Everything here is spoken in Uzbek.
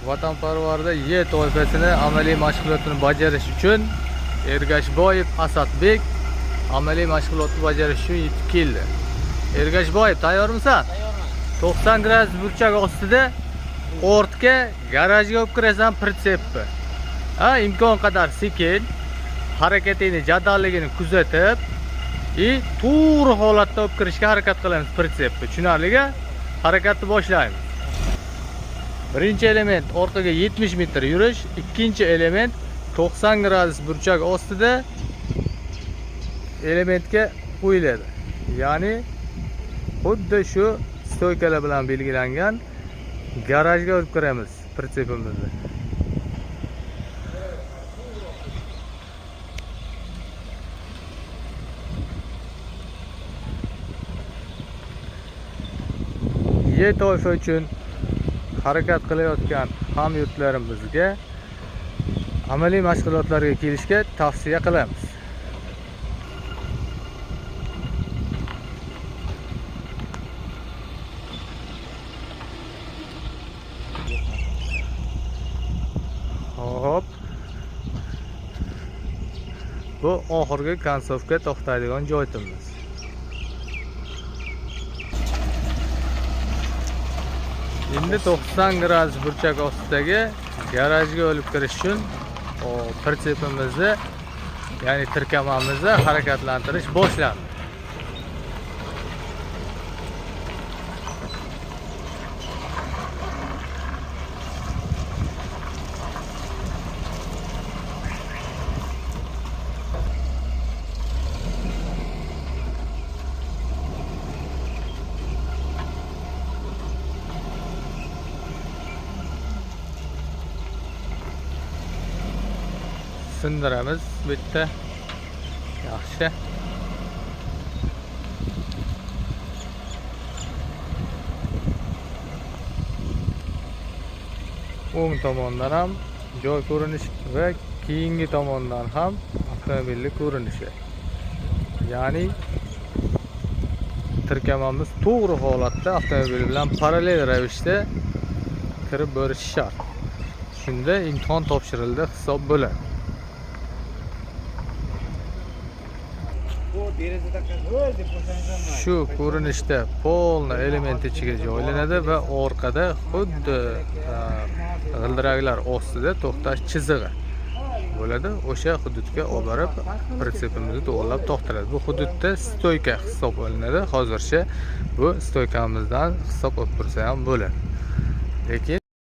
Vatanparvarda Y toifasini amaliy mashg'ulotini bajarish uchun Ergashboyev Asadbek amaliy mashg'ulotni bajarish uchun yetib keldi. Ergashboyev, tayyormisan? Tayyorman. 90 gradus burchak ostida ortga garajga olib kirasan pritsepni. Ha, imkon qadar sekin harakatingni, jadalligini kuzatib, to'g'ri holatda olib kirishga harakat qilamiz pritsepni. Tushunarli-ku? Harakatni boshlaymiz. Birinchi element orqaga 70 metr yurish, ikkinchi element 90 gradus burchak ostida elementga qo'yiladi. Ya'ni xuddi shu stoykalar bilan belgilangan garajga olib kiramiz pritsepimizni. Y toifa uchun harakat qilayotgan hamyurtlarimizga amaliy mashg'ulotlarga kelishga tavsiya qilamiz. Hop. Bu oxirgi konsovka to'xtaydigan joyimiz. Endi 90 gradus burchak ostidagi garajga olib kirish uchun pritsepimizni, ya'ni tirkamamizni harakatlantirish boshlandi. Sindiramiz bitta. Yaxshi. O'ng tomondan ham joy ko'rinishi va keyingi tomondan ham avtomobilning ko'rinishi. Ya'ni tirkamamiz to'g'ri holatda avtomobil bilan parallel ravishda kirib borishi shart. Shunda imtihon topshirildi hisob bo'ladi. Shu ko'rinishda polni element ichiga joylanadi va orqada xuddi g'ildiraklar ostida to'xtash chizig'i bo'ladi. O'sha hududga olib borib pritsepimizni to'g'rilab to'xtaladi. Bu hududda stoyka hisob olinadi. Hozircha bu stoykamizdan hisob olib tursa ham bo'ladi. Lekin